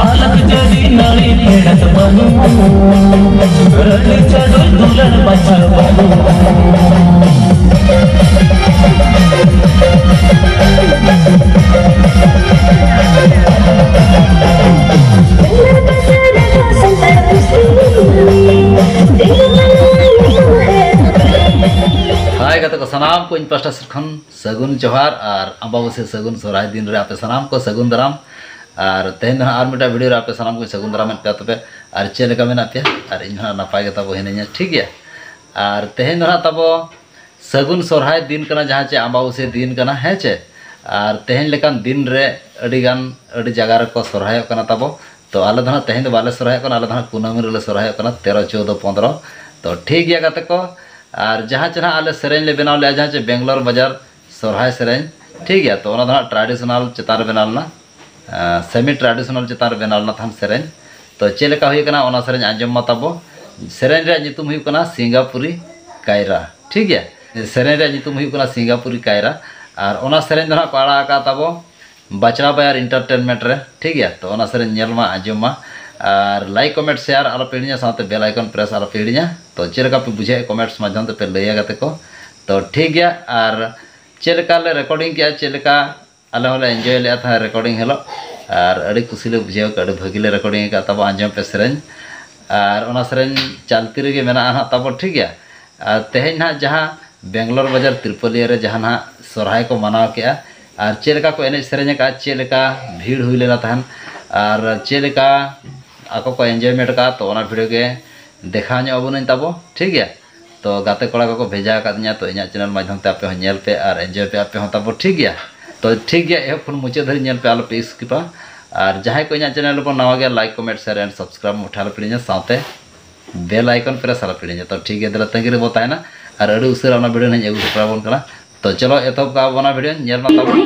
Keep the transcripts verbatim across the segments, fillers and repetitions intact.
ᱟᱞᱟᱠ ᱡᱟᱹᱨᱤ ᱱᱟᱹᱲᱤ ᱯᱷᱮᱰᱟᱛ ᱵᱟᱹᱱᱩᱜ, ᱨᱟᱹᱲ ᱪᱟᱰᱚ ᱫᱩᱞᱟᱹᱲ ᱵᱟᱪᱷᱟ ᱵᱟᱹᱱᱩᱜ᱾ ᱦᱟᱭ ᱜᱟᱛᱮ ᱠᱚ, ᱥᱟᱱᱟᱢ ᱠᱚ ᱤᱧ ᱯᱟᱥᱴᱟ ᱥᱮᱫ ᱠᱷᱚᱱ ᱥᱟᱹᱜᱩᱱ ᱡᱚᱦᱟᱨ ᱟᱨ ᱟᱢᱵᱟᱵᱟᱹᱥᱭᱟᱹ ᱥᱟᱹᱜᱩᱱ ᱥᱚᱨᱦᱟᱭ ᱫᱤᱱ ᱨᱮ ᱟᱯᱮ ᱥᱟᱱᱟᱢ ᱠᱚ ᱥᱟᱹᱜᱩᱱ ᱫᱟᱨᱟᱢ᱾ ᱟᱨ ᱛᱮᱦᱮᱧ ᱫᱚ ᱦᱟᱸᱜ ᱟᱨ ᱢᱤᱫᱴᱟᱝ ᱵᱷᱤᱰᱤᱭᱳ ᱨᱮ ᱟᱯᱮ ᱥᱟᱱᱟᱢ ᱠᱚᱧ ᱥᱟᱹᱜᱩᱱ ᱫᱟᱨᱟᱢᱮᱫ ᱯᱮᱭᱟ᱾ ᱛᱚᱵᱮ ᱟᱨ ᱪᱮᱫ ᱞᱮᱠᱟ ᱢᱮᱱᱟᱜ ᱯᱮᱭᱟ? ᱟᱨ ᱤᱧ ᱦᱚᱸ ᱱᱟᱯᱟᱭ ᱜᱮ ᱛᱟᱵᱚ ᱦᱤᱱᱟᱹᱧᱟ, ᱴᱷᱤᱠ ᱜᱮᱭᱟ᱾ ᱟᱨ ᱛᱮᱦᱮᱧ ᱫᱚ ᱦᱟᱸᱜ ᱛᱟᱵᱚ ᱥᱟᱹᱜᱩᱱ ᱥᱚᱨᱦᱟᱭ ᱫᱤᱱ ᱠᱟᱱᱟ, ᱡᱟᱦᱟᱸ ᱪᱮ ᱟᱢᱵᱟᱵᱟᱹᱥᱭᱟᱹ ᱫᱤᱱ ᱠᱟᱱᱟ, ᱦᱮᱸ ᱪᱮ? ᱟᱨ ᱛᱮᱦᱮᱧ ᱞᱮᱠᱟᱱ ᱫᱤᱱ ᱨᱮ ᱟᱹᱰᱤ ᱜᱟᱱ, ᱟᱹᱰᱤ ᱡᱟᱭᱜᱟ ᱨᱮᱠᱚ ᱥᱚᱨᱦᱟᱭᱚᱜ ᱠᱟᱱᱟ ᱛᱟᱵᱚ᱾ ᱛᱚ ᱟᱞᱮ ᱫᱚ ᱦᱟᱸᱜ ᱛᱮᱦᱮᱧ ᱫᱚ ᱵᱟᱞᱮ ᱥᱚᱨᱦᱟᱭᱚᱜ ᱠᱟᱱᱟ, ᱟᱞᱮ ᱫᱚ ᱦᱟᱸᱜ ᱠᱩᱱᱟᱹᱢᱤ ᱨᱮᱞᱮ ᱥᱚᱨᱦᱟᱭᱚᱜ ᱠᱟᱱᱟ, ᱛᱮᱨᱚ, ᱪᱳᱫᱚ, ᱯᱚᱱᱫᱽᱨᱚ᱾ ᱛᱚ ᱴᱷᱤᱠ ᱜᱮᱭᱟ ᱜᱟᱛᱮ ᱠᱚ, ᱟᱨ ᱡᱟᱦᱟᱸ ᱪᱮ ᱦᱟᱸᱜ ᱟᱞᱮ ᱥᱮᱨᱮᱧ ᱞᱮ ᱵᱮᱱᱟᱣ ᱞᱮᱫᱼᱟ, ᱡᱟᱦᱟᱸ ᱪᱮ ᱵᱮᱝᱜᱟᱞᱳᱨ ᱵᱟᱡᱟᱨ ᱥᱚᱨᱦᱟᱭ ᱥᱮᱨᱮᱧ, ᱴᱷᱤᱠ ᱜᱮᱭᱟ᱾ ᱛᱚ ᱚᱱᱟ ᱫᱚ ᱦᱟᱸᱜ ᱴᱨᱟᱰᱤᱥᱚᱱᱟᱞ ᱪᱮᱛᱟᱱ ᱨᱮ ᱵᱮᱱᱟᱣ ᱞᱮᱱᱟ, ᱥᱮᱢᱤ ᱴᱨᱟᱰᱤᱥᱚᱱᱟᱞ ᱪᱮᱛᱟᱱ ᱨᱮ ᱵᱮᱱᱟᱣ ᱞᱮᱱᱟ ᱛᱟᱦᱮᱱ ᱥᱮᱨᱮᱧ᱾ ᱛᱚ ᱪᱮᱫ ᱞᱮᱠᱟ ᱦᱩᱭ ᱠᱟᱱᱟ, ᱚᱱᱟ ᱥᱮᱨᱮᱧ ᱟᱸᱡᱚᱢ ᱢᱟ ᱛᱟᱵᱚ᱾ ᱥᱮᱨᱮᱧ ᱨᱮᱭᱟᱜ ᱧᱩᱛᱩᱢ ᱦᱩᱭᱩᱜ ᱠᱟᱱᱟ ᱥᱤᱝᱜᱟᱯᱩᱨᱤ ᱠᱟᱭᱨᱟ, ᱴᱷᱤᱠ ᱜᱮᱭᱟ᱾ ᱥᱮᱨᱮᱧ ᱨᱮᱭᱟᱜ ᱧᱩᱛᱩᱢ ᱦᱩᱭᱩᱜ ᱠᱟᱱᱟ ᱥᱤᱝᱜᱟᱯᱩᱨᱤ ᱠᱟᱭᱨᱟ᱾ ᱟᱨ ᱚᱱᱟ ᱥᱮᱨᱮᱧ ᱫᱚ ᱦᱟᱸᱜ ᱠᱚ ᱟᱲᱟᱜ ᱟᱠᱟᱫ ᱛᱟᱵᱚ ᱵᱟᱪᱷᱲᱟ ᱵᱟᱭᱟᱨ ᱤᱱᱴᱟᱨᱴᱮᱱᱢᱮᱱᱴ ᱨᱮ, ᱴᱷᱤᱠ ᱜᱮᱭᱟ᱾ ᱛᱚ ᱚᱱᱟ ᱥᱮᱨᱮᱧ ᱧᱮᱞ ᱢᱟ, ᱟᱸᱡᱚᱢ ᱢᱟ, ᱟᱨ ᱞᱟᱭᱤᱠ, ᱠᱚᱢᱮᱱᱴ, ᱥᱮᱭᱟᱨ ᱟᱞᱚ ᱯᱮ ᱦᱤᱲᱤᱧᱟ, ᱥᱟᱶᱛᱮ ᱵᱮᱞ ᱟᱭᱠᱚᱱ ᱯᱨᱮᱥ ᱟᱞᱚ ᱯᱮ ᱦᱤᱲᱤᱧᱟ᱾ ᱛᱚ ᱪᱮᱫ ᱞᱮᱠᱟ ᱯᱮ ᱵᱩᱡᱷᱟᱹᱣᱮᱫ, ᱠᱚᱢᱮᱱᱴᱥ ᱢᱟᱫᱽᱫᱷᱚᱢ ᱛᱮᱯᱮ ᱞᱟᱹᱭᱟ ᱜᱟᱛᱮ ᱠᱚ᱾ ᱛᱚ ᱴᱷᱤᱠ ᱜᱮᱭᱟ, ᱟᱨ ᱪᱮᱫ ᱞᱮᱠᱟ ᱞᱮ ᱨᱮᱠᱚᱨᱰᱤᱝ ᱠᱮᱜᱼᱟ, ᱪᱮᱫ ᱞᱮᱠᱟ ᱟᱞᱮ ᱦᱚᱸᱞᱮ ᱮᱱᱡᱚᱭ ᱞᱮᱜᱼᱟ ᱛᱟᱦᱮᱸ ᱨᱮᱠᱚᱨᱰᱤᱝ ᱦᱤᱞᱳᱜ, ᱟᱨ ᱟᱹᱰᱤ ᱠᱩᱥᱤ ᱞᱮ ᱵᱩᱡᱷᱟᱹᱣ ᱠᱮᱜᱼᱟ, ᱟᱹᱰᱤ ᱵᱷᱟᱹᱜᱤ ᱞᱮ ᱨᱮᱠᱚᱨᱰᱤᱝ ᱟᱠᱟᱫ ᱛᱟᱵᱚ ᱟᱸᱡᱚᱢ ᱯᱮ ᱥᱮᱨᱮᱧ᱾ ᱟᱨ ᱚᱱᱟ ᱥᱮᱨᱮᱧ ᱪᱟᱞᱛᱤ ᱨᱮᱜᱮ ᱢᱮᱱᱟᱜᱼᱟ ᱦᱟᱸᱜ ᱛᱟᱵᱚ, ᱴᱷᱤᱠ ᱜᱮᱭᱟ᱾ ᱟᱨ ᱛᱮᱦᱮᱧ ᱱᱟᱦᱟᱜ ᱡᱟᱦᱟᱸ ᱵᱮᱝᱜᱟᱞᱳᱨ ᱵᱟᱡᱟᱨ ᱛᱤᱨᱯᱟᱹᱞᱤᱭᱟᱹ ᱨᱮ ᱡᱟᱦᱟᱸ ᱱᱟᱦᱟᱜ ᱥᱚᱨᱦᱟᱭ ᱠᱚ ᱢᱟᱱᱟᱣ ᱠᱮᱜᱼᱟ, ᱟᱨ ᱪᱮᱫ ᱞᱮᱠᱟ ᱠᱚ ᱮᱱᱮᱡ ᱥᱮᱨᱮᱧ ᱟᱠᱟᱫᱼᱟ, ᱪᱮᱫ ᱞᱮᱠᱟ ᱵᱷᱤᱲ ᱦᱩᱭ ᱞᱮᱱᱟ ᱛᱟᱦᱮᱱ, ᱟᱨ ᱪᱮᱫ ᱞᱮᱠᱟ ᱟᱠᱚ ᱠᱚ ᱮᱱᱡᱚᱭᱢᱮᱱᱴ ᱟᱠᱟᱫᱼᱟ, ᱛᱚ ᱚᱱᱟ ᱵᱷᱤᱰᱤᱭᱳ ᱜᱮ ᱫᱮᱠᱷᱟᱣ ᱧᱚᱜ ᱟᱵᱚᱱᱟᱹᱧ ᱛᱟᱵᱚ, ᱴᱷᱤᱠ ᱜᱮᱭᱟ᱾ ᱛᱚ ᱜᱟᱛᱮ ᱠᱚᱲᱟ ᱠᱚᱠᱚ ᱵᱷᱮᱡᱟ ᱟᱠᱟᱫᱤᱧᱟ, ᱛᱚ ᱤᱧᱟᱹᱜ ᱪᱮᱱᱮᱞ ᱢᱟᱫᱽᱫᱷᱚᱢ ᱛᱮ ᱟᱯᱮ ᱦᱚᱸ ᱧᱮᱞ ᱯᱮ ᱟᱨ ᱮᱱᱡᱚᱭ ᱯᱮ ᱟᱯᱮ ᱦᱚᱸ ᱛᱟᱵᱚ, ᱴᱷᱤᱠ ᱜᱮᱭᱟ᱾ ᱛᱚ ᱴᱷᱤᱠ ᱜᱮᱭᱟ, ᱮᱦᱚᱵ ᱠᱷᱚᱱ ᱢᱩᱪᱟᱹᱫ ᱫᱷᱟᱹᱨᱤᱡ ᱧᱮᱞ ᱯᱮ, ᱟᱞᱚ ᱯᱮ ᱥᱠᱤᱯᱟ᱾ ᱟᱨ ᱡᱟᱦᱟᱸᱭ ᱠᱚ ᱤᱧᱟᱹᱜ ᱪᱮᱱᱮᱞ ᱨᱮᱵᱚᱱ ᱱᱟᱣᱟ ᱜᱮᱭᱟ, like, comment, share and subscribe ᱢᱩᱴᱷᱟᱱ ᱟᱞᱚ ᱯᱮ ᱦᱤᱲᱤᱧᱟ, ᱥᱟᱶᱛᱮ ᱵᱮᱞ ᱟᱭᱠᱚᱱ ᱯᱨᱮᱥ ᱟᱞᱚ ᱯᱮ ᱦᱤᱲᱤᱧᱟ᱾ ᱛᱚ ᱴᱷᱤᱠ ᱜᱮᱭᱟ, ᱫᱮᱞᱟ ᱛᱟᱺᱜᱤ ᱨᱮᱵᱚ ᱛᱟᱦᱮᱱᱟ ᱟᱨ ᱟᱹᱰᱤ ᱩᱥᱟᱹᱨᱟ ᱚᱱᱟ ᱵᱷᱤᱰᱤᱭᱳ ᱱᱟᱦᱟᱜ ᱤᱧ ᱟᱹᱜᱩ ᱥᱮᱴᱮᱨ ᱟᱵᱚᱱ ᱠᱟᱱᱟ᱾ ᱛᱚ ᱪᱚᱞᱚ ᱮᱛᱚᱦᱚᱵ ᱠᱟᱜᱼᱟ ᱵᱚᱱ ᱚᱱᱟ ᱵᱷᱤᱰᱤᱭᱳ, ᱧᱮᱞ ᱢᱟ ᱛᱟᱵᱚᱱ᱾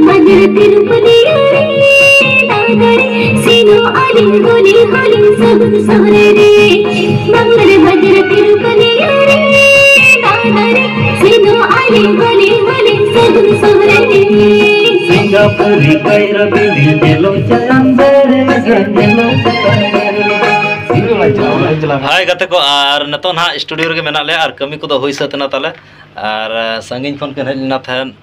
ᱵᱟᱡᱟᱨ ᱛᱤᱨᱩᱯᱟᱹᱞᱤᱭᱟᱹ ᱨᱮ ᱫᱟᱫᱟ ᱨᱮ, ᱥᱮᱱᱚᱜ ᱟᱞᱮ ᱦᱳᱞᱤ ᱦᱳᱞᱤ ᱥᱟᱹᱜᱩᱱ ᱥᱚᱦᱨᱟᱭ ᱨᱮ᱾ ᱵᱟᱝᱞᱟ ᱨᱮ ᱵᱟᱡᱟᱨ ᱛᱤᱨᱩᱯᱟᱹᱞᱤᱭᱟᱹ ᱨᱮ ᱫᱟᱫᱟ ᱨᱮ, ᱥᱮᱱᱚᱜ ᱟᱞᱮ ᱦᱳᱞᱤ ᱦᱳᱞᱤ ᱥᱟᱹᱜᱩᱱ ᱥᱚᱦᱨᱟᱭ ᱨᱮ᱾ ᱥᱤᱝᱜᱟᱯᱩᱨᱤ ᱠᱟᱭᱨᱟ ᱵᱤᱞᱤ ᱧᱮᱞᱚᱜ ᱪᱟᱞᱟᱜ ᱵᱮᱨᱮ ᱧᱮᱞᱚᱜ ᱪᱟᱞᱟᱜ᱾ ᱦᱟᱭ ᱜᱟᱛᱮ ᱠᱚ, ᱟᱨ ᱱᱤᱛᱚᱜ ᱱᱟᱦᱟᱜ ᱥᱴᱩᱰᱤᱭᱳ ᱨᱮᱜᱮ ᱢᱮᱱᱟᱜ ᱞᱮᱭᱟ ᱟᱨ ᱠᱟᱹᱢᱤ ᱠᱚᱫᱚ ᱦᱩᱭ ᱥᱟᱹᱛ ᱮᱱᱟ ᱛᱟᱞᱮ᱾ ᱟᱨ, ᱟ, ᱥᱟᱺᱜᱤᱧ ᱠᱷᱚᱱ ᱠᱤᱱ ᱦᱮᱡ ᱞᱮᱱᱟ ᱛᱟᱦᱮᱸᱫ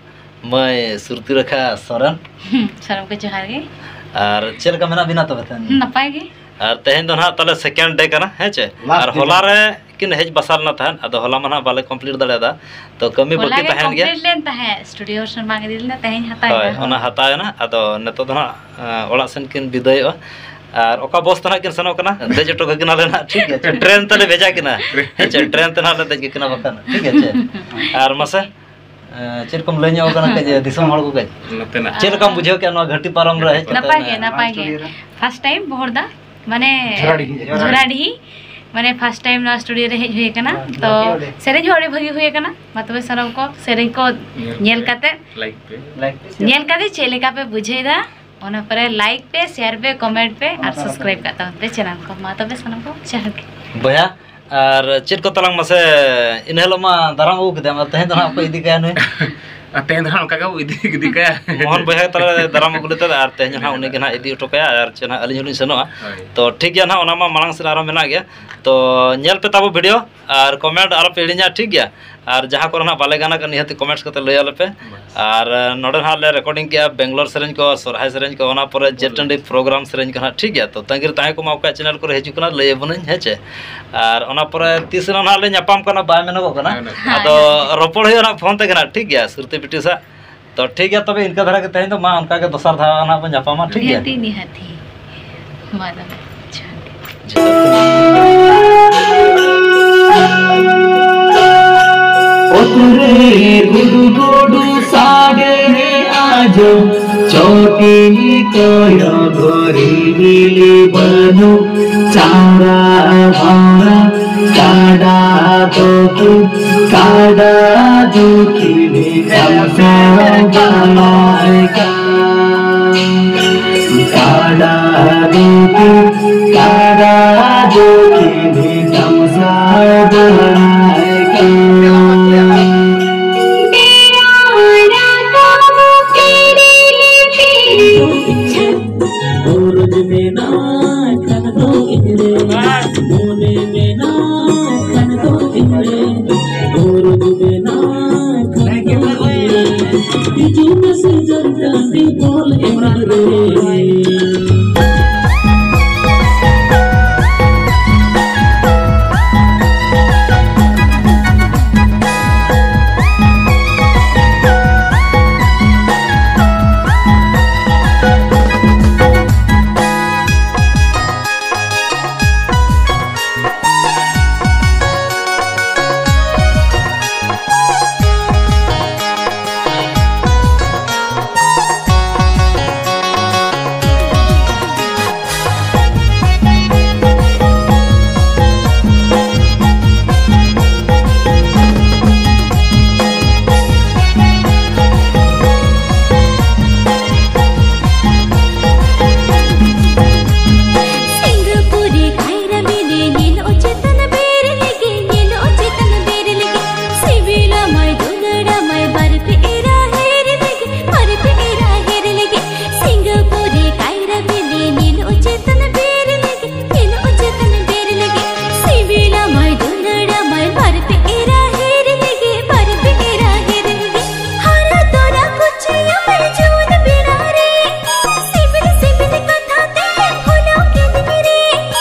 ᱢᱟᱹᱭ ᱥᱩᱨᱛᱤ ᱨᱮᱠᱷᱟ ᱥᱚᱨᱮᱱ᱾ ᱦᱩᱸ, ᱥᱟᱱᱟᱢ ᱠᱚ ᱡᱚᱦᱟᱨ ᱜᱮ᱾ ᱟᱨ ᱪᱮᱫ ᱞᱮᱠᱟ ᱢᱮᱱᱟᱜ ᱵᱤᱱᱟ ᱛᱚᱵᱮ ᱛᱮᱦᱮᱧ? ᱦᱩᱸ, ᱱᱟᱯᱟᱭ ᱜᱮ᱾ ᱟᱨ ᱛᱮᱦᱮᱧ ᱫᱚ ᱱᱟᱦᱟᱜ ᱛᱟᱞᱮ ᱥᱮᱠᱮᱱᱰ ᱰᱮ ᱠᱟᱱᱟ, ᱦᱮᱸ ᱪᱮ? ᱞᱟᱥᱴ ᱟᱨ ᱰᱮ ᱦᱚᱞᱟ ᱠᱟᱱᱟ᱾ ᱨᱮ ᱠᱤᱱ ᱦᱮᱡ ᱵᱟᱥᱟ ᱞᱮᱱᱟ ᱛᱟᱦᱮᱸᱫ, ᱟᱫᱚ ᱦᱚᱞᱟ ᱢᱟ ᱱᱟᱦᱟᱜ ᱵᱟᱞᱮ ᱠᱚᱢᱯᱞᱤᱴ ᱫᱟᱲᱮᱭᱟᱫᱟ, ᱛᱚ ᱠᱟᱹᱢᱤ ᱦᱚᱞᱟ ᱵᱟᱹᱠᱤ ᱜᱮ ᱛᱟᱦᱮᱱ ᱜᱮᱭᱟ᱾ ᱠᱚᱢᱯᱞᱤᱴ ᱞᱮᱱ ᱛᱟᱦᱮᱸᱫ, ᱥᱴᱩᱰᱤᱭᱳ ᱥᱮᱱ ᱵᱟᱝ ᱤᱫᱤ ᱞᱮᱱᱟ, ᱛᱮᱦᱮᱧ ᱦᱟᱛᱟᱣ ᱦᱳᱭ, ᱮᱱᱟ᱾ ᱚᱱᱟ ᱦᱟᱛᱟᱣ ᱮᱱᱟ᱾ ᱟᱫᱚ ᱱᱤᱛᱚᱜ ᱫᱚ ᱱᱟᱦᱟᱜ, ᱟ, ᱚᱲᱟᱜ ᱥᱮᱱ ᱠᱤᱱ ᱵᱤᱫᱟᱹᱭᱚᱜᱼᱟ᱾ ᱟᱨ ᱚᱠᱟ ᱵᱚᱥ ᱛᱮ ᱱᱟᱦᱟᱜ ᱠᱤᱱ ᱥᱮᱱᱚᱜ ᱠᱟᱱᱟ, ᱫᱮᱡ ᱦᱚᱴᱚ ᱠᱟᱹᱠᱤᱱᱟᱞᱮ ᱱᱟᱦᱟᱜ, ᱴᱷᱤᱠ ᱜᱮᱭᱟ ᱪᱮ? ᱴᱨᱮᱱ ᱛᱮᱞᱮ ᱵᱷᱮᱡᱟ ᱠᱤᱱᱟ, ᱦᱮᱸ ᱪᱮ? ᱴᱨᱮᱱ ᱛᱮ ᱱᱟᱦᱟᱜ ᱞᱮ ᱫᱮᱡ ᱠᱟᱠᱤᱱᱟ ᱵᱟᱠᱷᱟᱱ, ᱴᱷᱤᱠ ᱜᱮᱭᱟ ᱪᱮ? ᱟᱨ ᱢᱟᱥᱮ, ᱮ, ᱪᱮᱫ ᱠᱚᱢ ᱞᱟᱹᱭ ᱧᱚᱜ ᱠᱟᱱᱟ ᱠᱟᱹᱡ ᱫᱤᱥᱚᱢ ᱦᱚᱲ ᱠᱚ ᱠᱟᱹᱡ? ᱱᱚᱛᱮᱱᱟᱜ᱾ ᱪᱮᱫ ᱞᱮᱠᱟᱢ ᱵᱩᱡᱷᱟᱹᱣ ᱠᱮᱜᱼᱟ ᱱᱚᱣᱟ ᱜᱷᱟᱹᱴᱤ ᱯᱟᱨᱚᱢ ᱨᱮ ᱦᱮᱡ ᱠᱟᱛᱮ? ᱱᱟᱯᱟᱭ ᱜᱮ, ᱱᱟᱯᱟᱭ ᱜᱮ᱾ ᱯᱷᱟᱥᱴ ᱴᱟᱭᱤᱢ ᱵᱚᱦᱚᱲᱫᱟ, ᱢᱟᱱᱮ ᱡᱷᱚᱨᱟᱰᱤᱦᱤ᱾ ᱡᱷᱚᱨᱟᱰᱤᱦᱤ, ᱢᱟᱱᱮ ᱯᱷᱟᱥᱴ ᱴᱟᱭᱤᱢ ᱱᱚᱣᱟ ᱥᱴᱩᱰᱤᱭᱳ ᱨᱮ ᱦᱮᱡ ᱦᱩᱭ ᱟᱠᱟᱱᱟ᱾ ᱛᱚ ᱥᱮᱨᱮᱧ ᱦᱚᱸ ᱟᱹᱰᱤ ᱵᱷᱟᱹᱜᱤ ᱦᱩᱭ ᱟᱠᱟᱱᱟ᱾ ᱢᱟ ᱛᱚᱵᱮ ᱥᱟᱱᱟᱢ ᱠᱚ ᱥᱮᱨᱮᱧ ᱠᱚ ᱧᱮᱞ ᱠᱟᱛᱮ, ᱞᱟᱭᱤᱠ ᱯᱮ᱾ ᱞᱟᱭᱤᱠ ᱯᱮ, ᱥᱮᱭᱟᱨ ᱧᱮᱞ ᱠᱟᱛᱮ ᱪᱮᱫ ᱞᱮᱠᱟ ᱯᱮ ᱵᱩᱡᱷᱟᱹᱣ ᱮᱫᱟ, ᱚᱱᱟ ᱯᱚᱨᱮ ᱞᱟᱭᱤᱠ ᱯᱮ, ᱥᱮᱭᱟᱨ ᱯᱮ, ᱠᱚᱢᱮᱱᱴ ᱯᱮ ᱟᱨ ᱥᱟᱵᱥᱠᱨᱟᱭᱤᱵ ᱠᱟᱜ ᱛᱟᱵᱚᱱ ᱯᱮ ᱪᱮᱱᱮᱞ ᱠᱚ᱾ ᱢᱟ ᱛᱚᱵᱮ ᱥᱟᱱᱟᱢ ᱠᱚ ᱡᱚᱦᱟᱨ ᱜᱮ᱾ ᱵᱚᱭᱦᱟ, ᱟᱨ ᱪᱮᱫ ᱠᱚ ᱛᱟᱞᱟᱝ ᱢᱟᱥᱮ, ᱤᱱᱟᱹ ᱦᱤᱞᱳᱜ ᱢᱟ ᱫᱟᱨᱟᱢ ᱟᱹᱜᱩ ᱠᱮᱫᱮᱭᱟ, ᱟᱨ ᱛᱮᱦᱮᱧ ᱫᱚ ᱱᱟᱦᱟᱜ ᱚᱠᱚᱭ ᱤᱫᱤ ᱠᱟᱭᱟ ᱱᱩᱭ? ᱟᱨ ᱛᱮᱦᱮᱧ ᱫᱚ ᱱᱟᱦᱟᱜ ᱚᱱᱠᱟ ᱜᱮ ᱤᱫᱤ, ᱤᱫᱤ ᱠᱟᱭᱟ᱾ ᱢᱳᱦᱚᱱ ᱵᱚᱭᱦᱟ ᱛᱟᱞᱮ ᱫᱟᱨᱟᱢ ᱟᱹᱜᱩ ᱞᱮᱫᱮ, ᱟᱨ ᱛᱮᱦᱮᱧ ᱦᱟᱸᱜ ᱩᱱᱤ ᱜᱮ ᱱᱟᱦᱟᱜ ᱤᱫᱤ ᱦᱚᱴᱚ ᱠᱟᱭᱟ, ᱟᱨ ᱪᱮ ᱱᱟᱦᱟᱜ ᱟᱹᱞᱤᱧ ᱦᱚᱸᱞᱤᱧ ᱥᱮᱱᱚᱜᱼᱟ᱾ ᱦᱳᱭ᱾ ᱛᱚ ᱴᱷᱤᱠ ᱜᱮᱭᱟ ᱱᱟᱦᱟᱜ, ᱚᱱᱟ ᱢᱟ ᱢᱟᱲᱟᱝ ᱥᱮᱫ ᱟᱨᱦᱚᱸ ᱢᱮᱱᱟᱜ ᱜᱮᱭᱟ᱾ ᱛᱚ ᱧᱮᱞ ᱯᱮ ᱛᱟᱵᱚ ᱵᱷᱤᱰᱤᱭᱳ ᱟᱨ ᱠᱚᱢᱮᱱᱴ ᱟᱞᱚ ᱯᱮ ᱦᱤᱲᱤᱧᱟ, ᱴᱷᱤᱠ ᱜᱮᱭᱟ? ᱟᱨ ᱡᱟᱦᱟᱸ ᱠᱚᱨᱮ ᱱᱟᱦᱟᱜ ᱵᱟᱞᱮ ᱜᱟᱱ ᱟᱠᱟᱫ, ᱱᱤᱦᱟᱹᱛ ᱠᱚᱢᱮᱱᱴᱥ ᱠᱟᱛᱮ ᱞᱟᱹᱭ ᱟᱞᱮ ᱯᱮ᱾ ᱵᱟᱥ᱾ ᱟᱨ, ᱮ, ᱱᱚᱰᱮ ᱱᱟᱦᱟᱜ ᱞᱮ ᱨᱮᱠᱚᱨᱰᱤᱝ ᱠᱮᱜᱼᱟ ᱵᱮᱝᱜᱟᱞᱳᱨ ᱥᱮᱨᱮᱧ ᱠᱚ, ᱥᱚᱨᱦᱟᱭ ᱥᱮᱨᱮᱧ ᱠᱚ, ᱚᱱᱟ ᱯᱚᱨᱮ ᱡᱮ ᱦᱳᱭ᱾ ᱴᱟᱺᱰᱤ ᱯᱨᱳᱜᱨᱟᱢ ᱥᱮᱨᱮᱧ ᱠᱚ ᱱᱟᱦᱟᱜ, ᱴᱷᱤᱠ ᱜᱮᱭᱟ? ᱛᱚ ᱛᱟᱺᱜᱤ ᱨᱮ ᱛᱟᱦᱮᱸ ᱠᱚᱜ ᱢᱟ, ᱚᱠᱚᱭᱟᱜ ᱪᱮᱱᱮᱞ ᱠᱚᱨᱮ ᱦᱤᱡᱩᱜ ᱠᱟᱱᱟ ᱞᱟᱹᱭ ᱟᱵᱚᱱᱟᱹᱧ, ᱦᱮᱸ ᱪᱮ? ᱟᱨ ᱚᱱᱟ ᱯᱚᱨᱮ ᱛᱤᱥ ᱨᱮᱦᱚᱸ ᱱᱟᱦᱟᱜ ᱞᱮ ᱧᱟᱯᱟᱢ ᱠᱟᱱᱟ, ᱵᱟᱭ ᱢᱮᱱᱚᱜᱚᱜ ᱠᱟᱱᱟ᱾ ᱦᱳᱭ, ᱦᱳᱭ᱾ ᱟᱫᱚ ᱦᱳᱭ᱾ ᱨᱚᱯᱚᱲ ᱦᱩᱭᱩᱜᱼᱟ ᱱᱟᱦᱟᱜ ᱯᱷᱳᱱ ᱛᱮᱜᱮ ᱱᱟᱦᱟᱜ, ᱴᱷᱤᱠ ᱜᱮᱭᱟ, ᱥᱩᱨᱛᱤ ᱵᱤᱴᱤ ᱥᱟᱜ᱾ ᱛᱚ ᱴᱷᱤᱠ ᱜᱮᱭᱟ, ᱛᱚᱵᱮ ᱤᱱᱠᱟᱹ ᱫᱷᱟᱨᱟ ᱜᱮ ᱛᱮᱦᱮᱧ ᱫᱚ, ᱢᱟ ᱚᱱᱠᱟ ᱜᱮ ᱫᱚᱥᱟᱨ ᱫᱷᱟᱣ ᱱᱟᱦᱟᱜ ᱵᱚᱱ ᱧᱟᱯᱟᱢᱟ, ᱴᱷᱤᱠ ᱜᱮᱭᱟ? ᱱᱤᱦᱟᱹᱛᱤ, ᱱᱤᱦᱟᱹᱛᱤ᱾ ᱢᱟ ᱛᱚᱵᱮ, ᱡᱚᱦᱟᱨ ᱜᱮ᱾ ᱚᱛᱨᱮ ᱜᱩᱰᱩ ᱜᱩᱰᱩ ᱥᱟᱰᱮ ᱟᱸᱡᱚᱢ, ᱪᱚᱴᱤ ᱠᱚᱭᱚᱜ ᱜᱷᱚᱨᱤ ᱵᱤᱞᱤ ᱵᱟᱹᱱᱩᱜ, ᱪᱟᱨᱟ ᱵᱷᱟᱲᱟ ᱠᱟᱰᱟ ᱫᱚᱠᱤ, ᱠᱟᱰᱟ ᱫᱚᱠᱤ ᱛᱟᱢ ᱥᱮ ᱵᱟᱲᱟᱭ ᱠᱟᱱ ᱠᱟᱰᱟ ᱵᱤᱱᱛᱤ, ᱠᱟᱰᱟ ᱫᱚ ᱠᱤᱱᱦᱤ ᱛᱟᱢ ᱥᱟ ᱵᱟᱲᱟᱭ ᱠᱟᱱ᱾ ᱜᱚᱨᱚᱡᱽ ᱢᱮᱱᱟᱜ ᱠᱷᱟᱱ ᱫᱚ ᱤᱧ ᱨᱮ, ᱢᱚᱱᱮ ᱢᱮᱱᱟᱜ ᱠᱷᱟᱱ ᱫᱚ ᱤᱧ ᱨᱮ, ᱜᱚᱨᱚᱡᱽ ᱢᱮᱱᱟᱜ ᱠᱷᱟᱱ ᱫᱚ ᱤᱧ ᱨᱮ, ᱦᱤᱡᱩᱜ ᱢᱮᱥᱮ ᱡᱟᱱ ᱴᱟᱺᱰᱤ ᱵᱚᱞ ᱮᱱᱮᱡ ᱨᱮ᱾ ᱥᱤᱝᱜᱟᱯᱩᱨᱤ ᱠᱟᱭᱨᱟ ᱵᱤᱞᱤ ᱧᱮᱞᱚᱜ ᱪᱮᱛᱟᱱ ᱵᱮᱨ ᱞᱟᱹᱜᱤᱫ, ᱧᱮᱞᱚᱜ ᱪᱮᱛᱟᱱ ᱵᱮᱨ ᱞᱟᱹᱜᱤᱫ᱾ ᱥᱤᱵᱤᱞᱟᱢᱟᱭ, ᱫᱩᱞᱟᱹᱲᱟᱢᱟᱭ, ᱵᱟᱨ ᱯᱮ ᱮᱨᱟ ᱦᱮᱨ ᱞᱟᱹᱜᱤᱫ, ᱵᱟᱨ ᱯᱮ ᱮᱨᱟ ᱦᱮᱨ ᱞᱟᱹᱜᱤᱫ᱾ ᱥᱤᱝᱜᱟᱯᱩᱨᱤ ᱠᱟᱭᱨᱟ ᱵᱤᱞᱤ ᱧᱮᱞᱚᱜ ᱪᱮᱛᱟᱱ ᱵᱮᱨ ᱞᱟᱹᱜᱤᱫ, ᱧᱮᱞᱚᱜ ᱪᱮᱛᱟᱱ ᱵᱮᱨ ᱞᱟᱹᱜᱤᱫ᱾ ᱥᱤᱵᱤᱞᱟᱢᱟᱭ, ᱫᱩᱞᱟᱹᱲᱟᱢᱟᱭ, ᱵᱟᱨ ᱯᱮ ᱮᱨᱟ ᱦᱮᱨ ᱞᱟᱹᱜᱤᱫ, ᱵᱟᱨ ᱯᱮ ᱮᱨᱟ ᱦᱮᱨ ᱞᱟᱹᱜᱤᱫ᱾ ᱦᱟᱨᱟ ᱛᱚᱨᱟ ᱠᱩᱪᱤᱭᱟᱢᱟᱭ ᱡᱩᱣᱟᱹᱱ ᱵᱮᱲᱟ ᱨᱮ, ᱥᱤᱵᱤᱞ ᱥᱤᱵᱤᱞ ᱠᱟᱛᱷᱟ ᱛᱮ ᱵᱷᱩᱞᱟᱹᱣ ᱠᱮᱫᱤᱧ ᱨᱮ᱾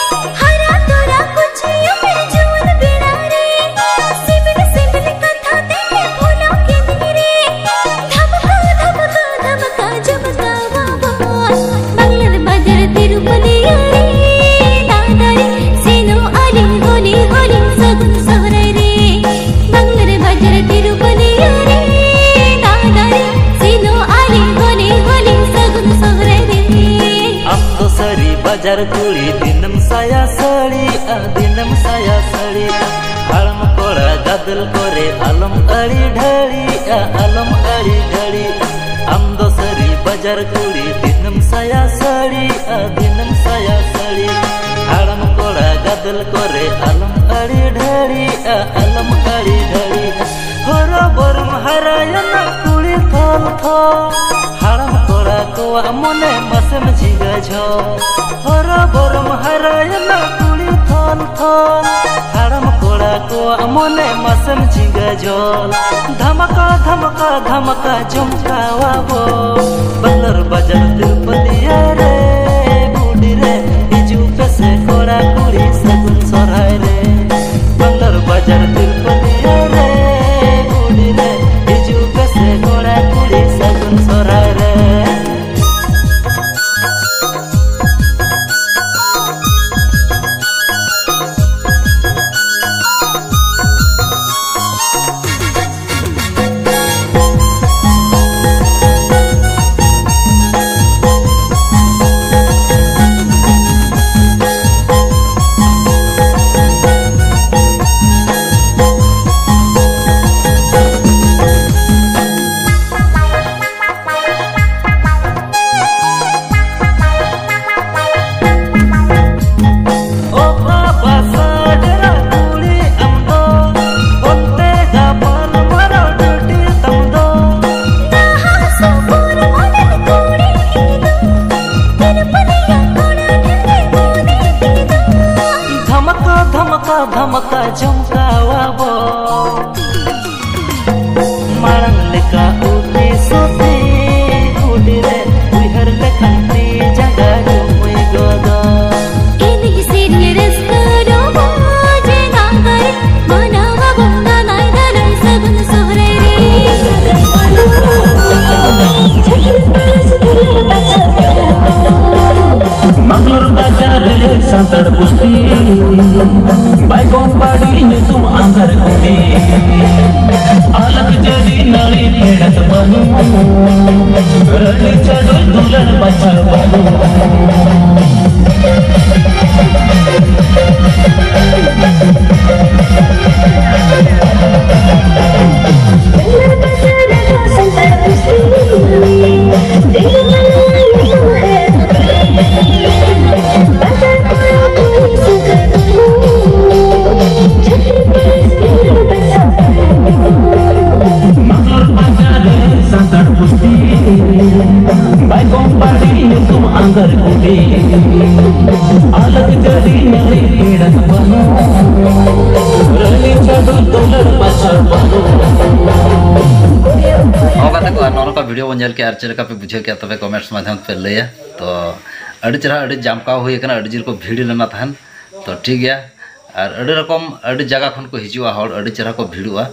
ᱦᱟᱨᱟ ᱛᱚᱨᱟ ᱠᱩᱪᱤᱭᱟᱢᱟᱭ ᱡᱩᱣᱟᱹᱱ ᱵᱮᱲᱟ ᱨᱮ, ᱥᱤᱵᱤᱞ ᱥᱤᱵᱤᱞ ᱠᱟᱛᱷᱟ ᱛᱮ ᱵᱷᱩᱞᱟᱹᱣ ᱠᱮᱫᱤᱧ ᱨᱮ᱾ ᱫᱷᱟᱢᱠᱟ, ᱫᱷᱟᱢᱠᱟ, ᱫᱷᱟᱢᱠᱟ, ᱡᱷᱟᱢᱠᱟ ᱵᱟᱵᱟ᱾ ᱵᱟᱝᱞᱟᱨ ᱵᱟᱡᱟᱨ ᱛᱤᱨᱩᱯᱟᱹᱞᱤᱭᱟᱹ ᱨᱮ, ᱫᱟᱫᱟ ᱨᱮ, ᱥᱮᱱᱚᱜ ᱟᱞᱮ ᱦᱳᱞᱤ ᱦᱳᱞᱤ ᱥᱟᱹᱜᱩᱱ ᱥᱚᱦᱨᱟᱭ ᱨᱮ᱾ ᱵᱟᱝᱞᱟᱨ ᱵᱟᱡᱟᱨ ᱛᱤᱨᱩᱯᱟᱹᱞᱤᱭᱟᱹ ᱨᱮ, ᱫᱟᱫᱟ ᱨᱮ, ᱥᱮᱱᱚᱜ ᱟᱞᱮ ᱦᱳᱞᱤ ᱦᱳᱞᱤ ᱥᱟᱹᱜᱩᱱ ᱥᱚᱦᱨᱟᱭ ᱨᱮ᱾ ᱟᱢ ᱫᱚ ᱥᱟᱹᱨᱤ ᱵᱟᱡᱟᱨ ᱠᱩᱲᱤ, ᱫᱤᱱᱮᱢ ᱥᱟᱭᱟ ᱥᱟᱹᱲᱤᱜᱼᱟ, ᱫᱤᱱᱮᱢ ᱥᱟᱭᱟ ᱥᱟᱹᱲᱤ, ᱦᱟᱲᱟᱢ ᱠᱚᱲᱟ ᱜᱟᱫᱮᱞ ᱠᱚᱨᱮ ᱟᱞᱚᱢ ᱟᱹᱲᱤ ᱰᱷᱟᱹᱲᱤᱜᱼᱟ, ᱟᱞᱚᱢ ᱟᱹᱲᱤ ᱰᱷᱟᱹᱲᱤᱜᱼᱟ᱾ ᱟᱢ ᱫᱚ ᱥᱟᱹᱨᱤ ᱵᱟᱡᱟᱨ ᱠᱩᱲᱤ, ᱫᱤᱱᱟᱹᱢ ᱥᱟᱭᱟ ᱥᱟᱹᱲᱤᱜᱼᱟ, ᱫᱤᱱᱟᱹᱢ ᱥᱟᱭᱟ ᱥᱟᱹᱲᱤ᱾ ᱦᱟᱲᱟᱢ ᱠᱚᱲᱟ ᱜᱟᱫᱮᱞ ᱠᱚᱨᱮ ᱟᱞᱚᱢ ᱟᱹᱲᱤ ᱰᱷᱟᱹᱲᱤᱜᱼᱟ, ᱟᱞᱚᱢ ᱟᱹᱲᱤ ᱰᱷᱟᱹᱲᱤᱜᱼᱟ᱾ ᱦᱚᱨᱚ ᱵᱚᱨᱚᱢ ᱦᱟᱨᱟᱭᱮᱱᱟ ᱠᱩᱲᱤ ᱛᱷᱚᱞ ᱛᱷᱚᱞ, ᱦᱟᱲᱟᱢ ᱠᱚᱲᱟ ᱠᱚᱣᱟᱜ ᱢᱚᱱᱮ ᱢᱟᱥᱮᱢ ᱡᱷᱤᱸᱜᱟᱹ ᱡᱷᱚᱞ᱾ ᱦᱚᱨᱚ ᱵᱚᱨᱚᱢ ᱦᱟᱨᱟᱭᱮᱱᱟ ᱠᱩᱲᱤ ᱛᱷᱚᱞ ᱛᱷᱚᱞ, ᱦᱟᱲᱟᱢ ᱠᱚᱲᱟ ᱠᱚᱣᱟᱜ ᱢᱚᱱᱮ ᱢᱟᱥᱮᱢ ᱡᱷᱤᱸᱜᱟᱹ ᱡᱷᱚᱞ᱾ ᱫᱷᱟᱢᱟᱠᱟ ᱫᱷᱟᱢᱟᱠᱟ ᱫᱷᱟᱢᱟᱠᱟ ᱡᱚᱢᱠᱟᱣᱟᱵᱚ, ᱵᱟᱸᱫᱚᱨ ᱵᱟᱡᱟᱨ ᱛᱤᱨᱯᱟᱹᱞᱤᱭᱟᱹ ᱨᱮ, ᱵᱩᱰᱤ ᱨᱮ, ᱦᱤᱡᱩᱜ ᱯᱮᱥᱮ ᱠᱚᱲᱟ ᱠᱩᱲᱤ ᱥᱟᱹᱜᱩᱱ ᱥᱚᱨᱦᱟᱭ ᱨᱮ᱾ ᱵᱟᱸᱫᱚᱨ ᱵᱟᱡᱟᱨ ᱛᱤᱨᱯᱟᱹᱞᱤᱭᱟᱹ ᱨᱮ, ᱵᱩᱰᱤ ᱨᱮ, ᱦᱤᱡᱩᱜ ᱯᱮᱥᱮ ᱠᱚᱲᱟ ᱠᱩᱲᱤ ᱥᱟᱹᱜᱩᱱ ᱥᱚᱨᱦᱟᱭ ᱨᱮ᱾ ᱚᱠᱟ ᱵᱟᱥᱟ ᱰᱮᱨᱟ ᱠᱩᱲᱤ ᱟᱢ ᱫᱚ, ᱚᱱᱛᱮ ᱜᱟᱯᱟᱞ ᱢᱟᱨᱟᱣ ᱰᱤᱭᱩᱴᱤ ᱛᱟᱢ ᱫᱚ᱾ ᱱᱟᱦᱟᱜ ᱥᱩᱯᱩᱨ ᱢᱚᱰᱮᱞ ᱠᱩᱲᱤ ᱤᱧ ᱫᱚ, ᱛᱤᱨᱯᱟᱹᱞᱤᱭᱟᱹ ᱠᱚᱲᱟ ᱰᱷᱮᱨ ᱵᱚᱰᱤ ᱤᱧ ᱫᱚ᱾ ᱫᱷᱟᱢᱟᱠᱟ ᱫᱷᱟᱢᱟᱠᱟ ᱫᱷᱟᱢᱟᱠᱟ ᱡᱷᱟᱢᱠᱟᱣᱟᱵᱚ᱾ ᱢᱟᱲᱟᱝ ᱞᱮᱠᱟ ᱩᱛᱤ ᱥᱩᱛᱤ ᱠᱩᱰᱤ ᱨᱮ, ᱩᱭᱦᱟᱹᱨ ᱞᱮᱠᱷᱟᱱ ᱛᱤ ᱡᱟᱸᱜᱟ ᱨᱩᱢᱩᱭ ᱜᱚᱫᱚᱜ᱾ ᱮᱱᱮᱡ ᱥᱮᱨᱮᱧ ᱨᱟᱹᱥᱠᱟᱹ ᱨᱚᱢᱚᱡᱽ ᱮᱱᱟᱝ ᱫᱟᱨᱮ, ᱢᱟᱱᱟᱣ ᱟᱵᱚᱱ ᱫᱟᱱᱟᱭ ᱫᱟᱱᱟᱭ ᱥᱟᱹᱜᱩᱱ ᱥᱚᱦᱨᱟᱭ ᱨᱮ᱾ ᱢᱟᱜᱞᱩᱨ ᱵᱟᱡᱟᱨ ᱨᱮ ᱥᱟᱱᱛᱟᱲ ᱵᱩᱥᱴᱤ, ᱵᱟᱭᱜᱚᱱ ᱵᱟᱲᱤ ᱧᱩᱛᱩᱢ ᱟᱸᱫᱷᱟᱨ ᱠᱩᱞᱤ᱾ ᱟᱞᱟᱠ ᱡᱟᱹᱲᱤ ᱱᱟᱹᱲᱤ ᱯᱷᱮᱰᱟᱛ ᱵᱷᱤᱰᱤᱭᱳ ᱵᱚᱱ ᱧᱮᱞ ᱠᱮᱜᱼᱟ ᱟᱨ ᱪᱮᱫ ᱞᱮᱠᱟ ᱯᱮ ᱵᱩᱡᱷᱟᱹᱣ ᱠᱮᱜᱼᱟ, ᱛᱚᱵᱮ ᱠᱚᱢᱮᱱᱴᱥ ᱢᱟᱫᱽᱫᱷᱚᱢ ᱛᱮᱯᱮ ᱞᱟᱹᱭᱟ᱾ ᱛᱚ ᱟᱹᱰᱤ ᱪᱮᱦᱨᱟ, ᱟᱹᱰᱤ ᱡᱟᱢᱠᱟᱣ ᱦᱩᱭ ᱟᱠᱟᱱᱟ, ᱟᱹᱰᱤ ᱡᱳᱨ ᱠᱚ ᱵᱷᱤᱲ ᱞᱮᱱᱟ ᱛᱟᱦᱮᱱ᱾ ᱛᱚ ᱴᱷᱤᱠ ᱜᱮᱭᱟ, ᱟᱨ ᱟᱹᱰᱤ ᱨᱚᱠᱚᱢ ᱟᱹᱰᱤ ᱡᱟᱭᱜᱟ ᱠᱷᱚᱱ ᱠᱚ ᱦᱤᱡᱩᱜᱼᱟ ᱦᱚᱲ, ᱟᱹᱰᱤ ᱪᱮᱦᱨᱟ ᱠᱚ ᱵᱷᱤᱲᱚᱜᱼᱟ᱾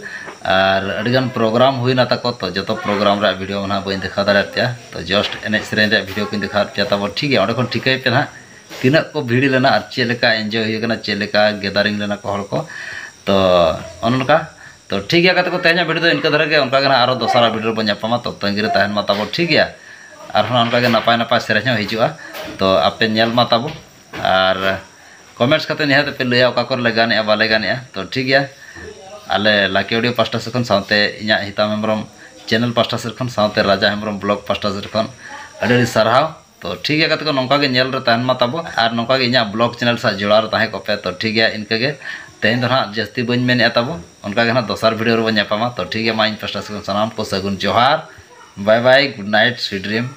ᱟᱨ ᱟᱹᱰᱤᱜᱟᱱ ᱯᱨᱳᱜᱨᱟᱢ ᱦᱩᱭᱱᱟ ᱛᱟᱠᱚ, ᱛᱚ ᱡᱚᱛᱚ ᱯᱨᱳᱜᱨᱟᱢ ᱨᱮᱭᱟᱜ ᱵᱷᱤᱰᱤᱭᱳ ᱢᱟ ᱱᱟᱦᱟᱜ ᱵᱟᱹᱧ ᱫᱮᱠᱷᱟᱣ ᱫᱟᱲᱮᱭᱟᱫ ᱯᱮᱭᱟ᱾ ᱛᱚ ᱡᱟᱥᱴ ᱮᱱᱮᱡ ᱥᱮᱨᱮᱧ ᱨᱮᱭᱟᱜ ᱵᱷᱤᱰᱤᱭᱳ ᱠᱚᱧ ᱫᱮᱠᱷᱟᱣᱟᱫ ᱯᱮᱭᱟ᱾ ᱛᱟᱵᱚ ᱴᱷᱤᱠ ᱜᱮᱭᱟ, ᱚᱸᱰᱮ ᱠᱷᱚᱱ ᱴᱷᱤᱠᱟᱹᱭ ᱯᱮ ᱱᱟᱦᱟᱜ ᱛᱤᱱᱟᱹᱜ ᱠᱚ ᱵᱷᱤᱲ ᱞᱮᱱᱟ ᱟᱨ ᱪᱮᱫ ᱞᱮᱠᱟ ᱮᱱᱡᱚᱭ ᱦᱩᱭ ᱠᱟᱱᱟ, ᱪᱮᱫ ᱞᱮᱠᱟ ᱜᱮᱫᱟᱨᱤᱝ ᱞᱮᱱᱟ ᱠᱚ ᱦᱚᱲ ᱠᱚ᱾ ᱛᱚ ᱚᱱᱮ ᱚᱱᱠᱟ᱾ ᱛᱚ ᱴᱷᱤᱠ ᱜᱮᱭᱟ ᱜᱟᱛᱮ ᱠᱚ, ᱛᱮᱦᱮᱧᱟᱜ ᱵᱷᱤᱰᱤᱭᱳ ᱫᱚ ᱤᱱᱠᱟᱹ ᱫᱷᱟᱨᱟ ᱜᱮ᱾ ᱚᱱᱠᱟ ᱜᱮ ᱱᱟᱦᱟᱜ ᱟᱨᱚ ᱫᱚᱥᱟᱨᱟᱜ ᱵᱷᱤᱰᱤᱭᱳ ᱨᱮᱵᱚᱱ ᱧᱟᱯᱟᱢᱟ, ᱛᱚ ᱛᱟᱺᱜᱤ ᱨᱮ ᱛᱟᱦᱮᱱ ᱢᱟ ᱛᱟᱵᱚ, ᱴᱷᱤᱠ ᱜᱮᱭᱟ᱾ ᱟᱨᱦᱚᱸ ᱚᱱᱠᱟ ᱜᱮ ᱱᱟᱯᱟᱭ ᱱᱟᱯᱟᱭ ᱥᱮᱨᱮᱧ ᱦᱚᱸ ᱦᱤᱡᱩᱜᱼᱟ, ᱛᱚ ᱟᱯᱮ ᱧᱮᱞ ᱢᱟ ᱛᱟᱵᱚ᱾ ᱟᱨ ᱠᱚᱢᱮᱱᱴᱥ ᱠᱟᱛᱮ ᱱᱤᱦᱟᱹᱛ ᱯᱮ ᱞᱟᱹᱭᱟ ᱚᱠᱟ ᱠᱚᱨᱮ ᱞᱮ ᱜᱟᱱᱮᱜᱼᱟ, ᱵᱟᱞᱮ ᱜᱟᱱᱮᱜᱼᱟ᱾ ᱛᱚ ᱴᱷᱤᱠ ᱜᱮᱭᱟ, ᱟᱞᱮ ᱞᱟᱠᱤ ᱚᱰᱤᱭᱳ ᱯᱟᱥᱴᱟ ᱥᱮᱫ ᱠᱷᱚᱱ, ᱥᱟᱶᱛᱮ ᱤᱧᱟᱹᱜ ᱦᱤᱛᱟᱢ ᱦᱮᱢᱵᱨᱚᱢ ᱪᱮᱱᱮᱞ ᱯᱟᱥᱴᱟ ᱥᱮᱫ ᱠᱷᱚᱱ, ᱥᱟᱶᱛᱮ ᱨᱟᱡᱟ ᱦᱮᱢᱵᱨᱚᱢ ᱵᱞᱚᱜ ᱯᱟᱥᱴᱟ ᱥᱮᱫ ᱠᱷᱚᱱ ᱟᱹᱰᱤ ᱟᱹᱰᱤ ᱥᱟᱨᱦᱟᱣ᱾ ᱛᱚ ᱴᱷᱤᱠ ᱜᱮᱭᱟ ᱜᱟᱛᱮ ᱠᱚ, ᱱᱚᱝᱠᱟ ᱜᱮ ᱧᱮᱞ ᱨᱮ ᱛᱟᱦᱮᱱ ᱢᱟ ᱛᱟᱵᱚ, ᱟᱨ ᱱᱚᱝᱠᱟ ᱜᱮ ᱤᱧᱟᱹᱜ ᱵᱞᱚᱜ ᱪᱮᱱᱮᱞ ᱥᱟᱶ ᱡᱚᱲᱟᱣ ᱨᱮ ᱛᱟᱦᱮᱸ ᱠᱚᱜ ᱯᱮ᱾ ᱛᱚ ᱴᱷᱤᱠ ᱜᱮᱭᱟ, ᱤᱱᱠᱟᱹ ᱜᱮ ᱛᱮᱦᱮᱧ ᱫᱚ ᱱᱟᱦᱟᱜ ᱡᱟᱹᱥᱛᱤ ᱵᱟᱹᱧ ᱢᱮᱱᱮᱫᱼᱟ ᱛᱟᱵᱚ, ᱚᱱᱠᱟ ᱜᱮ ᱱᱟᱦᱟᱜ ᱫᱚᱥᱟᱨ ᱵᱷᱤᱰᱤᱭᱳ ᱨᱮᱵᱚᱱ ᱧᱟᱯᱟᱢᱟ᱾ ᱛᱚ ᱴᱷᱤᱠ ᱜᱮᱭᱟ, ᱢᱟ ᱤᱧ ᱯᱟᱥᱴᱟ ᱥᱮᱫ ᱠᱷᱚᱱ ᱥᱟᱱᱟᱢ ᱠᱚ ᱥᱟᱹᱜᱩᱱ ᱡᱚᱦᱟᱨ, ᱵᱟᱭ ᱵᱟᱭ, ᱜᱩᱰ ᱱᱟᱭᱤᱴ, ᱥᱩᱭᱤᱴ ᱰᱨᱤᱢ᱾